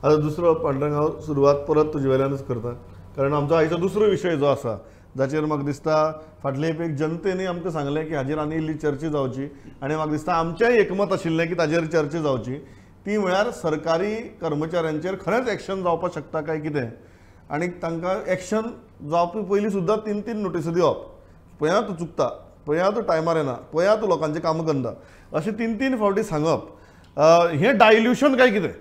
आतां दुसरो पांडुरंग हांव सुरवात परत तुजे वेल्यानूच करता, कारण आमचो आयचो दुसरो विशय जो आसा जाचेर म्हाका दिसता फाटले एक जनतेन आमकां सांगलें की हाजेर आनी इल्ली चर्चा जावची आनी म्हाका दिसता आमचेंय एकमत आशिल्लें की ताजेर चर्चा जावची, ती म्हळ्यार सरकारी कर्मचाऱ्यांचेर खरेंच एक्शन जावपाक शकता काय कितें, आनी तांकां एक्शन जावपी पयलीं सुद्दां 3-3 नोटिसी दिवप, पळया तूं चुकता, पळया तूं टायमार येना, पळया तूं लोकांचें कामां करना, अशें 3-3 फावटी सांगप हें डायल्युशन काय कितें.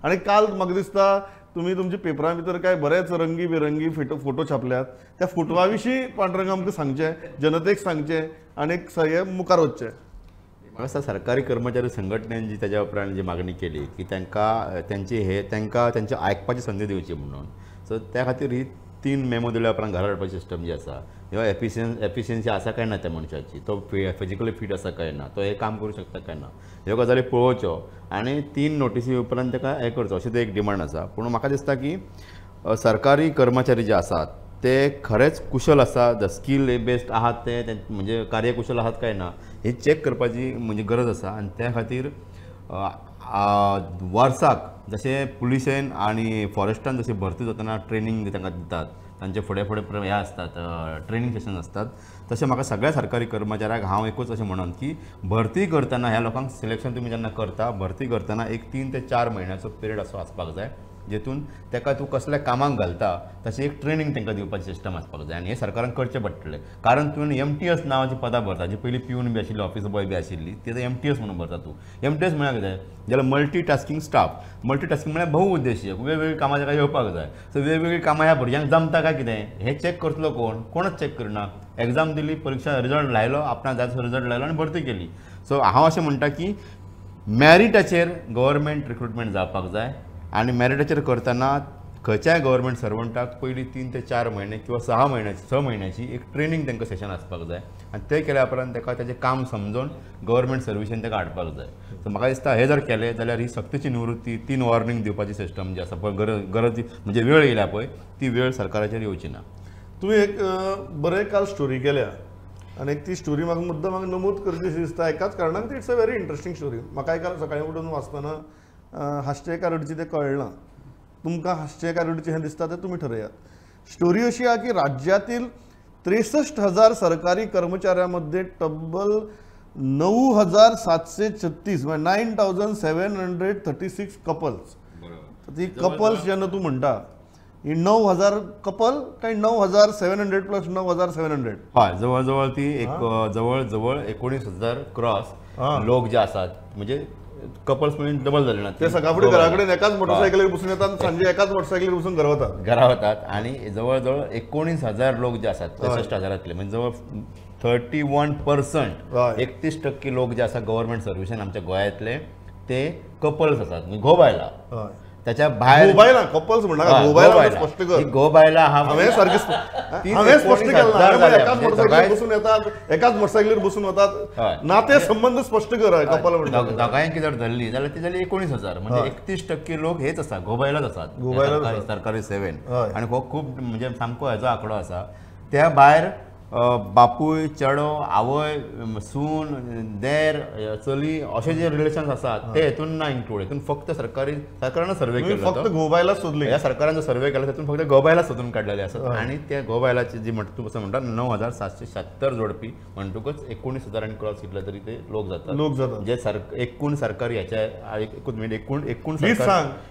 आनी काल म्हाका दिसता तुमी तुमच्या पेपरां भितर काय बरेच रंगी बिरंगी फोटो छापल्यात, त्या फोटवा विशीं पांडुरंग आमकां सांगचें, जनतेक सांगचें आनी सगळें मुखार वचचें. म्हाका दिसता सरकारी कर्मचारी संघटनेन जी ताज्या उपरांत जी मागणी केली की तांकां त्यांची हे तांकां त्यांची आयकपाची संदी दिवची म्हणून, सो त्या खातीर ही 3 मेमो दिल्या उपरांत घरा हाडपाची सिस्टम जी आसा, ह्यो एफिशियन्सी आसा काय ना त्या मनशाची, तो फिजिकली फिट आसा काय ना, तो हें काम करूं शकता काय ना, ह्यो गजाली पळोवच्यो आनी 3 नोटिसी उपरांत ताका हें करचो, अशें तें एक डिमांड आसा. पूण म्हाका दिसता की सरकारी कर्मचारी जे आसात ते खरेंच कुशल आसा, the skill based आहात ते म्हणजे कार्यकुशल आहात काय ना हे चॅक करपाची म्हणजे गरज आसा. आनी त्या खातीर वर्साक जशें पुलिसेन आनी फॉरेस्टान जशें भरती जातना ट्रेनींग तांकां दितात, तांचे फुडें फुडें हे आसतात ट्रेनींग सेशन आसतात, तशें म्हाका सगळ्या सरकारी कर्मचाऱ्यांक हांव एकूच अशें म्हणून की भरती करतना ह्या लोकांक सिलेक्शन तुमी जेन्ना करता, भरती करतना एक 3 ते 4 म्हयन्याचो पिरियड असो आसपाक जाय जेतून ताका तूं कसल्या कामाक घालता तशें एक ट्रेनींग तांकां दिवपाची सिस्टम आसपाक जाय. आनी हें सरकारान करचें पडटलें, कारण तुवें MTS नांवाची पदां भरता, जी पयलीं पिवन बी आशिल्ली, ऑफिस बॉय बी आशिल्ली, ते MTS म्हणून भरता तूं. MTS म्हळ्यार कितें जाल्यार multi tasking staff. Multi tasking म्हळ्यार बहुउद्देशीय, वेगवेगळीं कामां ताका येवपाक जाय. सो वेगवेगळीं कामां ह्या भुरग्यांक जमता काय कितें हें चॅक करतलो कोण, कोणच चॅक करना. एग्जाम दिली, परिक्षा रिजल्ट लायलो, आपणाक जाय तसो रिजल्ट लायलो आनी भरती केली. सो हांव अशें म्हणटा की मॅरिटाचेर गव्हर्मेंट रिक्रुटमेंट जावपाक जाय आनी मॅरिटाचेर करतना खंयच्याय गव्हर्मेंट सर्वंटाक पयलीं 3 ते 4 म्हयने किंवा 6 म्हयन्याची 6 म्हयन्याची एक ट्रेनींग तांकां सेशन आसपाक जाय आनी तें केल्या उपरांत ताका ताजें काम समजून गव्हर्मेंट सर्विसीन ताका हाडपाक जाय. सो म्हाका दिसता हें जर केलें जाल्यार ही सक्तीची निवृत्ती 3 वॉर्निंग दिवपाची सिस्टम जी आसा पळय, गरज म्हणजे वेळ येयल्या पळय ती वेळ सरकाराचेर येवची ना. तुवें एक बरें काल स्टोरी केल्या आनी ती स्टोरी म्हाका मुद्दम म्हाका नमूद करची अशी दिसता एकाच कारणान, it's a very interesting story. म्हाका काल सकाळीं उठून वाचतना हांसचें काय रडचें तें कळना, तुमकां हांसचें काय रडचें हें दिसता तें तुमी ठरयात. स्टोरी अशी आहा की राज्यातील 63,000 सरकारी कर्मचाऱ्यांमध्ये तब्बल 9,736 म्हणजे 9,736 कपल्स. ती कपल्स जेन्ना तूं म्हणटा ही 9,000 कपल काय 9,700 प्लस 9,700? हय, जवळ जवळ ती एक जवळ जवळ 19,000 क्रॉस लोक जे आसात, म्हणजे कपल्स म्हणून डबल जाले ना ते सकाळ फुडें घरा कडेन एकाच मोटरसायकलीर बसून येतात, सांजे एकाच मोटरसायकलीर बसून घरा वतात, घरा वतात. आनी जवळ जवळ 19,000 लोक जे आसात 63,000 म्हणजे जवळ 31% 31% लोक जे आसा गव्हर्मेंट सर्विसान आमच्या गोंयांतले ते कपल्स आसात, म्हणजे घोव बायलां. त्याच्या भायर घोव कपल्स म्हणटा, घोव बायलां स्पश्ट कर, घोव बायलां हांवें सारकें हांवें स्पश्ट केलें, एकाच मोटरसायकलीर बसून येतात, एकाच मोटरसायकलीर बसून वतात, नाते संबंध स्पश्ट कर. कपल म्हणटा दोगांयकी जर धरली जाल्यार ती जाली 19,000, म्हणजे 31% लोक हेच आसा, घोव बायलांच आसात सरकारी सेवेन. आनी हो खूब म्हणजे सामको हेजो आंकडो आसा. त्या भायर बापूय, चेडो, आवय, सून, देर, चली अशे जे रिलेशन्स आसात ते हेतून ना इन्क्लूड. हेतून फक्त सरकारी सरकारान सर्वे केलो, फक्त घोव-बायलां सोदली, ह्या सरकारान जो सर्वे केला तातूंत फक्त घोव-बायलां सोदून काडलेले आसात. आनी त्या घोव-बायलाची जी म्हणटा तूं कसो म्हणटा 9,776 जोडपी म्हणटकच 19,000 आनी क्रॉस कितले तरी ते लोक जातात, लोक जातात जे एकूण सरकारी ह्याच्या एकूच मिनिट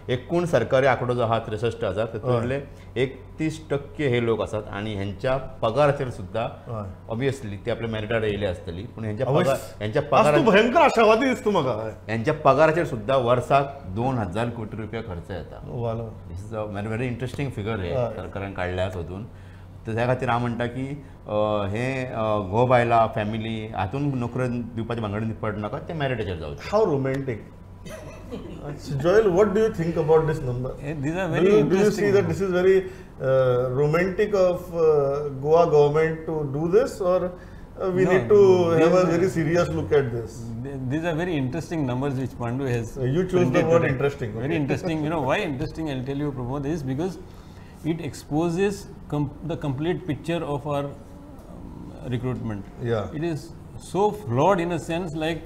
एकूण सरकारी आंकडो जो आहा 63,000 तातूंतले 31% हे लोक आसात. आनी हेंच्या पगाराचेर सुद्दां ऑब्वियसली ते आपल्या मॅरिटार येयले आसतली, पूण हेंच्या पगार भयंकर आशावादी दिसता म्हाका. हेंच्या पगाराचेर सुद्दां वर्साक 2,000 कोटी रुपया खर्च येता. This is a very very interesting figure हे सरकारान काडल्या सोदून. तर त्या खातीर हांव म्हणटा की हे घोव बायलां फॅमिली हातून नोकरी दिवपाची भांगडी पडनाका, ते मॅरिटाचेर जावचें. How romantic. Joel, what do you think about this number? These are very interesting. Do you see that this is very romantic of Goa government to do this, or we need to have a very serious look at this? These are very interesting numbers which Pandu has. You chose the word interesting. Okay. Very interesting. You know why interesting? I'll tell you, Pramod, is because it exposes the complete picture of our recruitment. Yeah. It is so flawed in a sense, like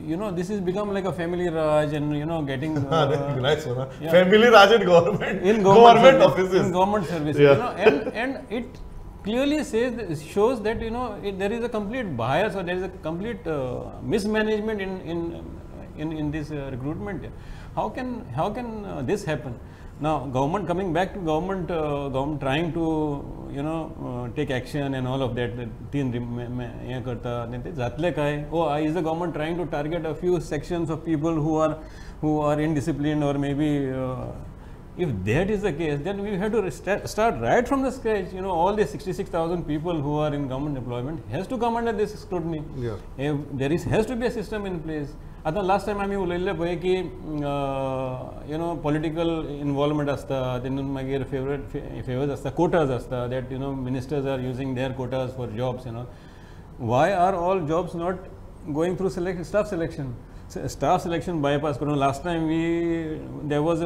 you know, this is become like a family raj and you know getting nice one, yeah. Family raj in government, in government offices, in government services, yeah. You know, and it clearly says, shows that you know there is a complete bias or there is a complete mismanagement in this recruitment. How can this happen? Now government coming back to government, government trying to you know take action and all of that. तीन हे करता ते जातले काय? Oh, is the government trying to target a few sections of people who are indisciplined or maybe if that is the case, then we have to start right from the scratch. You know, all the 66,000 people who are in government employment has to come under this scrutiny. Yeah. If there is has to be a system in place. आतां last time आमी उलयल्ले पळय की you know political involvement आसता, तेतून मागीर favours आसता, कोटाज आसता, that you know ministers are using their quotas for jobs. You know, why are all jobs not going through staff selection? Staff selection bypass करून last time we there was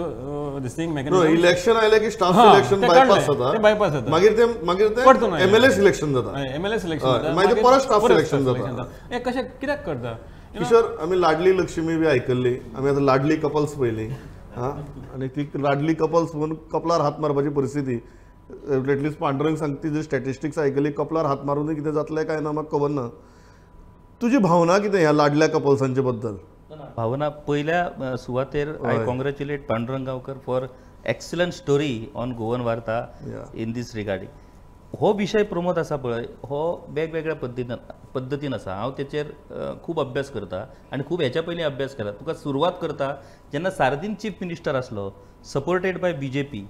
this thing mechanism. Election आयले की staff selection bypass जाता, ते bypass जाता, मागीर ते मागीर ते एमएलए सिलेक्शन जाता, एमएलए सिलेक्शन जाता, मागीर परत स्टाफ सिलेक्शन जाता. हे कशें कित्याक करता? किशोर, आमी लाडली लक्ष्मी बी आयकल्ली, आमी आतां लाडली कपल्स पळयली आं, आनी ती लाडली कपल्स म्हणून कपलार हात मारपाची परिस्थिती. एटलिस्ट पांडुरंग सांगता जी स्टॅटिस्टिक्स आयकली, कपलार हात मारून कितें जातलें काय ना म्हाका खबर ना. तुजी भावना कितें ह्या लाडल्या कपल्सांचे बद्दल? भावना पयल्या सुवातेर I congratulate Pandurang Gaonkar for excellent story on Goan Varta in this regarding. हो विशय प्रमोद आसा पळय, हो वेगवेगळ्या पद्दतीन आसा. हांव तेचेर खूब अभ्यास करता आनी खूब हेच्या पयलीं अभ्यास केला. तुका सुरवात करता जेन्ना सार्दीन चीफ मिनिस्टर आसलो सपोर्टेड बाय बीजेपी,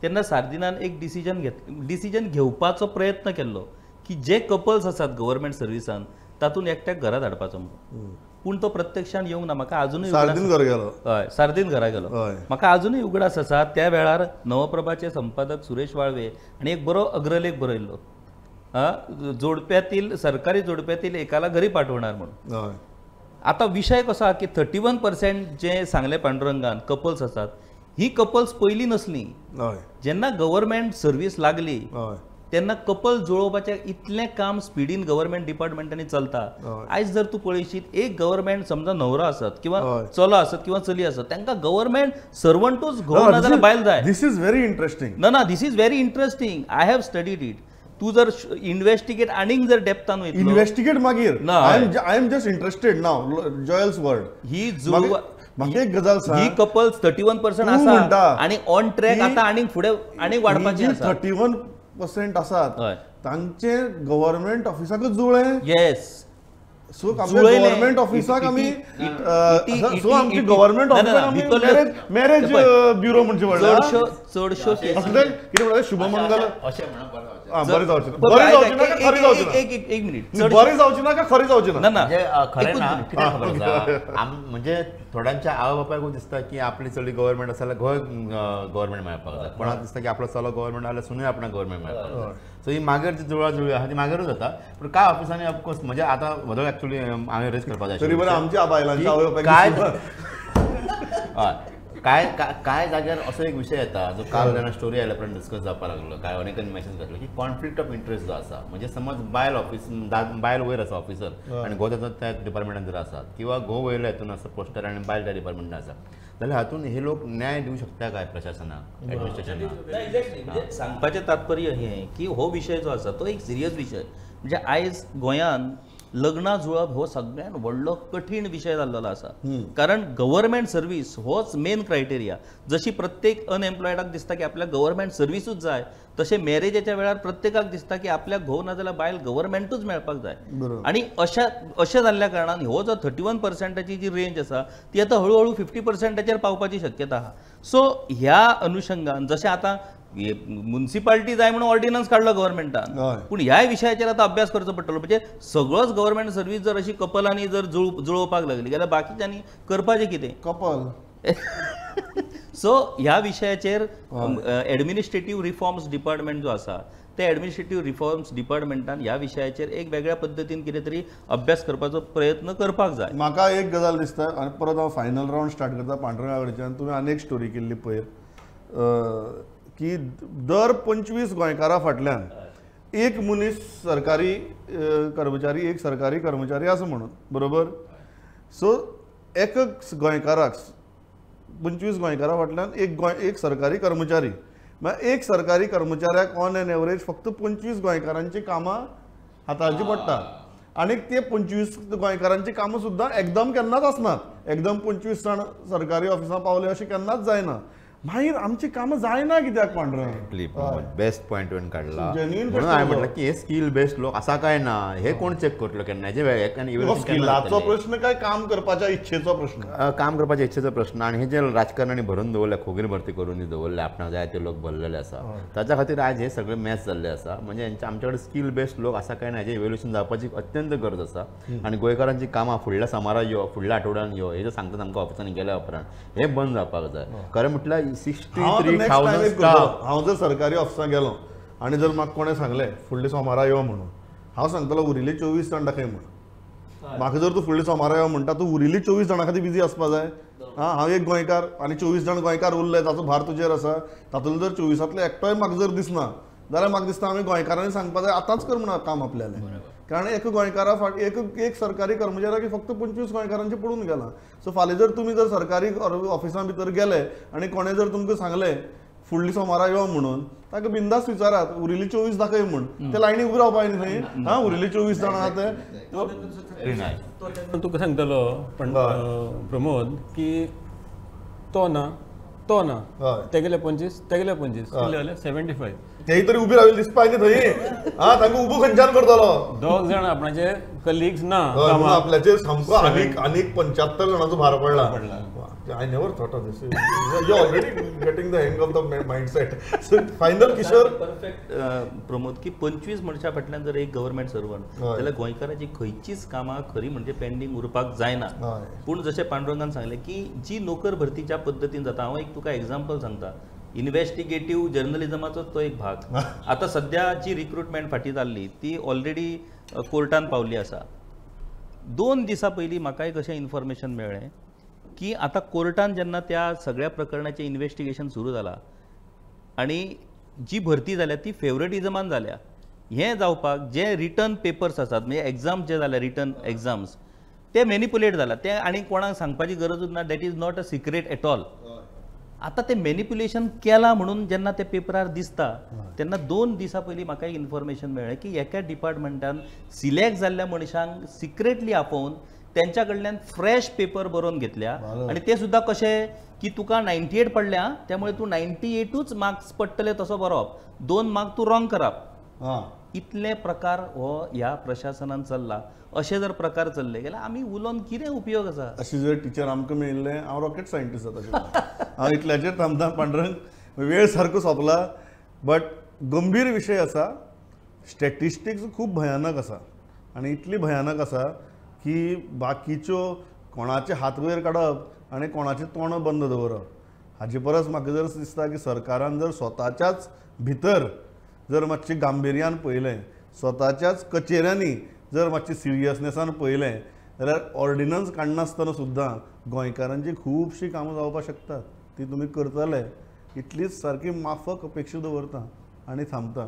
तेन्ना सार्दिनान एक डिसिजन घेवपाचो प्रयत्न केल्लो की जे कपल्स आसात गव्हर्मेंट सर्विसान तातूंत एकट्याक घरा धाडपाचो म्हणून. पूण तो प्रत्यक्षान येवंक ना. म्हाका आजुनूय सार्दीन घरा गेलो, हय सार्दीन घरा गेलो. म्हाका आजुनूय उगडास आसा त्या वेळार नवप्रभाचे संपादक सुरेश वाळवे आनी एक बरो अग्रलेख बरयल्लो, जोडप्यातील सरकारी जोडप्यातील एकाला घरी पाठवणार म्हणून. आतां विशय कसो आहा की 31% जे सांगले पांडुरंगान कपल्स आसात, ही कपल्स पयलीं नसली. जेन्ना गव्हर्मेंट सर्वीस लागली तेन्ना कपल जुळोवपाचें इतलें काम स्पिडीन गव्हर्मेंट डिपार्टमेंटांनी चलता. आयज जर तूं पळयशीत एक गव्हर्मेंट समजा न्हवरो आसत किंवा चलो आसत किंवा चली आसत, तांकां गव्हर्मेंट सर्वंटूच घोव ना जाल्यार बायल जाय. This is very interesting. ना ना, this is very interesting. I have studied it. तूं जर इन्वेस्टिगेट आनीक जर डेप्थान वयतलो, इन्वेस्टिगेट मागीर ना, I am just interested now Joel's word. ही जुळवा म्हाका एक गजाल सांग, ही कपल्स 31% आसा आनी ऑन ट्रॅक आतां आनीक फुडें आनीक वाडपाची आसा. 31% आसात तांचे गव्हर्मेंट ऑफिसाकच जुळ्ळें. येस, सो गव्हर्मेंट ऑफिसाक आमी, सो आमची गव्हर्मेंट ऑफिसाक मॅरेज ब्युरो म्हणचे पडला. चडश्यो कितें म्हणटा शुभमंगल अशें म्हणप बरें जावचें ना, बरें जावचें ना काय खरें जावचें ना? एक मिनीट, बरें जावचें ना काय खरें जावचें ना? ना, खरें ना. कितें खबर आसा, म्हणजे थोड्यांच्या आवय बापायकूय दिसता की आपली चली गव्हर्मेंट आसा जाल्यार गोंय गव्हर्मेंट मेळपाक जाय, कोणाक दिसता की आपलो चलो गव्हर्मेंट जाल्यार सुनूय आपणाक गव्हर्मेंट मेळपाक जाय. सो ही मागीर जी जुळवा जुळवी आसा ती मागीरूच जाता. पूण कांय ऑफिसांनी ऑफकोर्स म्हणजे आतां व्हदळ एक्चुअली हांवें रेज करपाक जाय तरी बरें आमच्या बायलांच्या आवय बापायक काय काय काय जाग्यार असो एक विशय येता जो काल जेन्ना स्टोरी आयल्या उपरांत डिस्कस जावपाक लागलो, काय अनेकांनी मेसेज घातलो की कॉन्फ्लिक्ट ऑफ इंट्रस्ट जो आसा, म्हणजे समज बायल ऑफिस बायल वयर आसा ऑफिसर आनी घोव ताचो त्या डिपार्टमेंटान जर आसा किंवा घोव वयलो हेतून आसा पोस्टर आनी बायल त्या डिपार्टमेंटान आसा, जाल्यार हातून हे लोक न्याय दिवंक शकता काय प्रशासनाक, एडमिनिस्ट्रेशनाक? म्हणजे सांगपाचें तात्पर्य हें की हो विशय जो आसा तो एक सिरियस विशय. म्हणजे आयज गोंयांत लग्नां जुळप हो सगळ्यात व्हडलो कठीण विशय जाल्लो आसा, कारण गव्हर्मेंट सर्वीस होच मेन क्रायटेरिया. जशी प्रत्येक अनएम्प्लॉयडाक दिसता की आपल्याक गव्हर्मेंट सर्विसूच जाय, तशें मॅरेजाच्या वेळार प्रत्येकाक दिसता की आपल्याक घोव ना जाल्यार बायल गव्हर्मेंटूच मेळपाक जाय. आनी अशें जाल्ल्या कारणान हो जो 31%ची जी रेंज आसा ती आतां हळुहळू 50%चेर पावपाची शक्यता आसा. सो ह्या अनुशंगान जशें आतां मुन्सिपालिटी जाय म्हणून ऑर्डिनन्स काडलो गव्हर्मेंटान, पूण ह्याय विशयाचेर आतां अभ्यास करचो पडटलो. म्हणजे सगळोच गव्हर्मेंट सर्वीस जर अशी कपलांनी जर जुळोवपाक लागली जाल्यार बाकीच्यांनी करपाचें कितें? कपल. सो ह्या विशयाचेर एडमिनिस्ट्रेटीव रिफॉर्म्स डिपार्टमेंट जो आसा ते एडमिनिस्ट्रेटीव रिफॉर्म्स डिपार्टमेंटान ह्या विशयाचेर एक वेगळ्या पद्दतीन कितें तरी अभ्यास करपाचो प्रयत्न करपाक जाय. म्हाका एक गजाल दिसता आनी परत हांव फायनल रावंड स्टार्ट करता पांडुरंगा कडच्यान. तुवें आनी एक स्टोरी केल्ली पयर की दर 25 गोंयकारां फाटल्यान एक मनीस सरकारी कर्मचारी, एक सरकारी कर्मचारी आसा म्हणून, बरोबर? सो एक गोंयकाराक 25 गोंयकारां फाटल्यान एक सरकारी कर्मचारी, म्हळ्यार एक सरकारी कर्मचाऱ्याक ऑन एन एवरेज फक्त 25 गोंयकारांची कामां हाताळची पडटा. आनी ते 25 गोंयकारांची कामां सुद्दां एकदम केन्नाच आसनात, एकदम 25 जाण सरकारी ऑफिसां पावले अशें केन्नाच जायना. मागीर आमची कामां जायना कित्याक पांडुरंग? बेस्ट पॉयंट तुवें काडला. म्हणून हांवें म्हटलें की हे स्कील बेस्ड लोक आसा काय ना हे कोण चॅक करतलो केन्ना? हेजे स्किलाचो प्रश्न काय काम करपाच्या इच्छेचो प्रश्न? काम करपाच्या इच्छेचो प्रश्न. आनी हे जे राजकारणांनी भरून दवरले, खोगीर भरती करून दवरले, आपणाक जाय ते लोक भरलेले आसा, ताच्या खातीर आयज हे सगळे मॅच जाल्ले आसा. म्हणजे आमच्या कडेन स्कील बेस्ड लोक आसा काय ना हेजें इव्हेल्युएशन जावपाची अत्यंत गरज आसा. आनी गोंयकारांची कामां फुडल्या समारा यो, फुडल्या आठवड्यान यो, हे जे सांगतात आमकां ऑफिसांनी गेल्या उपरांत, हे बंद जावपाक जाय. खरें म्हटल्यार 63,000 स्टाफ. हांव जर सरकारी ऑफिसांत गेलो आनी जर म्हाका कोणें सांगलें फुडले सोमारा यो म्हणून, हांव सांगतलो उरिल्ले 24 जाण दाखय म्हूण. म्हाका जर तूं फुडले सोमारा यो म्हणटा, तूं उरिल्ले 24 जाणां खातीर बिजी आसपा जाय. आं, हांव एक गोंयकार आनी 24 जाण गोंयकार उरले, ताचो भार तुजेर आसा. तातूंत जर 24तांतलो एकटोय म्हाका जर दिसना जाल्यार म्हाका दिसता आमी गोंयकारांनी सांगपा जाय आतांच कर म्हणून काम आपल्यालें. कारण एक गोंयकारा फाट एक सरकारी कर्मचाऱ्याक फक्त 25 गोंयकारांचे पडून गेलां. सो फाल्यां जर तुमी जर सरकारी ऑफिसां भितर गेले आनी कोणें जर तुमकां सांगलें फुडली सोमारा यो म्हणून, ताका बिंदास विचारात उरिल्ली 24 दाखय म्हूण. ते लायनी उबी रावपा न्ही, हां उरिल्ली 24 जाणां आहा ते. तुका सांगतलो पण प्रमोद की तो ना तो ना तेगेले 25 तेगेले 25 कितले 75 तेय तरी उबी राविल्ली दिसपा न्ही थंय. आं, तांकां उबो खंयच्यान करतलो? दोग जाण आपणाचे कलिग्स ना, आपल्याचेर सामको आनीक आनीक 75 जाणांचो भार पडला. I never thought of this. You already getting the hang of the mindset. So final Kishore perfect Pramod की 25 मनशां फाटल्यान जर एक गव्हर्मेंट सर्वंट जाल्यार गोंयकाराची खंयचीच कामां खरी म्हणजे पेंडींग उरपाक जायना. पूण जशें पांडुरंगान सांगलें की जी नोकर भरती ज्या पद्दतीन जाता, हांव एक तुका एग्जाम्पल सांगता, इन्व्हेस्टिगेटीव जर्नलिजमाचो तो एक भाग. आतां सद्या जी रिक्रुटमेंट फाटीं जाल्ली ती ऑलरेडी कोर्टान पावली आसा. 2 दिसां पयलीं म्हाका एक अशें इन्फॉर्मेशन मेळ्ळें की आतां कोर्टान जेन्ना त्या सगळ्या प्रकरणाचें इन्व्हेस्टिगेशन सुरू जालां आनी जी भरती जाल्या ती फेवरेटिजमान जाल्या, हें जावपाक जे रिटर्न पेपर्स आसात म्हणजे एग्जाम्स जे जाल्या रिटर्न एग्जाम्स ते मॅनिपुलेट जाला, ते आनी कोणाक सांगपाची गरजूच ना, that is not a secret at all. आतां तें मॅनिपुलेशन केलां म्हणून जेन्ना ते पेपरार दिसता तेन्ना 2 दिसां पयलीं म्हाका एक इन्फॉर्मेशन मेळ्ळें की एका डिपार्टमेंटान सिलेक्ट जाल्ल्या मनशांक सिक्रेटली आपोवन त्यांच्या कडल्यान फ्रेश पेपर बरोवन घेतल्या आनी ते सुद्दां कशें की तुका 98 पडल्या त्यामुळे तूं 98ूच मार्क्स पडटले तसो बरोवप, 2 मार्क तूं रॉंग करप. इतले प्रकार हो ह्या प्रशासनान चल्ला. अशे जर प्रकार चल्ले गेल्यार आमी उलोवन कितें उपयोग आसा? अशी जर टिचर आमकां मेळिल्लें हांव रॉकेट सायंटिस्ट जाता. हांव इतल्याचेर थांबता पांडुरंग, वेळ सारको सोंपला. बट गंभीर विशय आसा, स्टॅटिस्टिक्स खूब भयानक आसा आनी इतली भयानक आसा की बाकीच्यो कोणाचे हात वयर काडप आनी कोणाचें तोंड बंद दवरप हाजे परस म्हाका जर दिसता की सरकारान जर स्वताच्याच भितर जर मातशें गांभिर्यान पळयलें, स्वताच्याच कचेऱ्यांनी जर मातशें सिरियसनेसान पळयलें जाल्यार ऑर्डिनन्स काडनासतना सुद्दां गोंयकारांची खुबशीं कामां जावपाक शकतात. ती तुमी करतले इतलीच सारकी माफक अपेक्षा दवरता आनी थांबता.